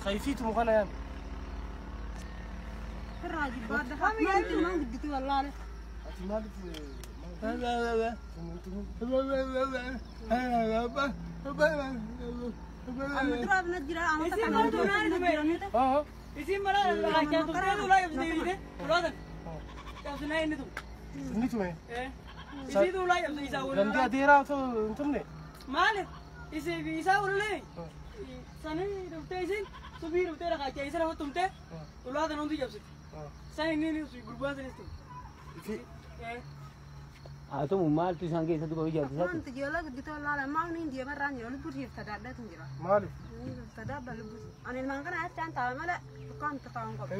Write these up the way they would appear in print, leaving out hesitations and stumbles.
خيفيت مغنى يا الراجل بعد ما انت ما قدتي والله لا Haa maaltu isaan keessatti qophii jaallattu? Wanti jala gudditoo laala maal inni deema irraan jiru lubbuu siif tadaadhatu jira. Maali? Tadaadha lubbuu. Ani ilmaan kana achaan ta'a malee dukkaan taa'an qabu.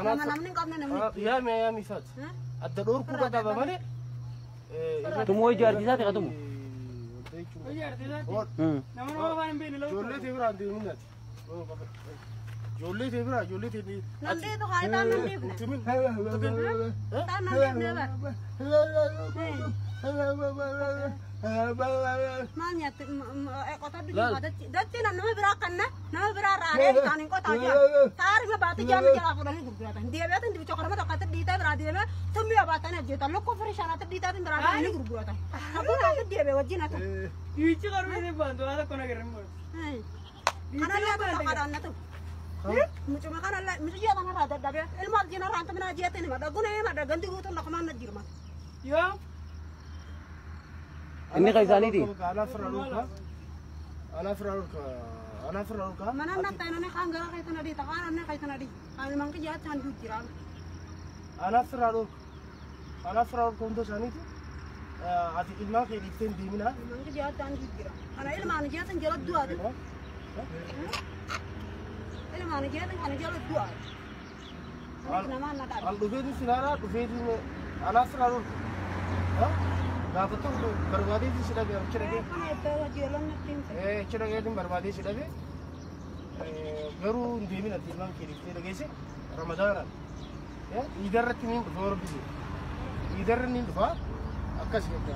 Nama namni hin qabne namni. Yaami yaami isaati. Adda dhoorkuu qaba malee. Tumoo ijaarsisaati haa tumu. Nama nama afaan hin beekne Ijoollee ta'e biraan deemuun ati. Ijoollee ta'e biraa ijoollee ta'e. Namni tokko haa ta'an namni ibne. Ta'an namni ibne bara. Maal nyaatti qotadhu jiru dachee nama biraa kanna nama biraa raaree kan hin qotaa jira. Taarima baatee jaanu jalaa fuudhanii gurguratan. Deebi'atiin dibicha qorama tokkotti dhiitee biraa deemee tummii baatanii hojjetan. Lukkuu firii shanaatti dhiitaatiin biraa deemanii gurguratan. Abbuun haati deebi'e wajjin haa ta'u. Dhiichi qaruu inni baantu waan tokko nagarra hin baru. Kanallee tokko kadhaan ta'u. Mucuma kanallee mucayyaa kanarraa dadhabee ilma aljinarraa anta minaa jeetti ni madha. Guna madha gandi guutuun lakkumaan na jirma. Yoo. Inni kan isaaniiti. Mana natti inni kaan gara keetan adii kaan inni keetan adii kaan ilmaan kiyya achaan jiru jira. Anaaf irraa dhorku. Anaaf irraa dhorku hunda isaaniiti. Ati ilmaan kee dhiiftee hin deeminaa. Ilmaan kiyya achaan jiru jira. Kana ilmaan jeetan jala du'aati. Ilmaan jeetan kana jala du'aati. Namaan na dhabe. Al dhufeetiin sinaaraa dhufeetiin anaaf irraa dhorku. Gaafa tokko barbaadeetiin si dhabe achi dhagee. Achi dhageetiin barbaadee si dhabe garuu hin deemin ati ilmaan kee dhiiftee dhageesse ramadaanaan. Iidarratti niin dhufa hordofee. Iidarra niin dhufa akkas jedha.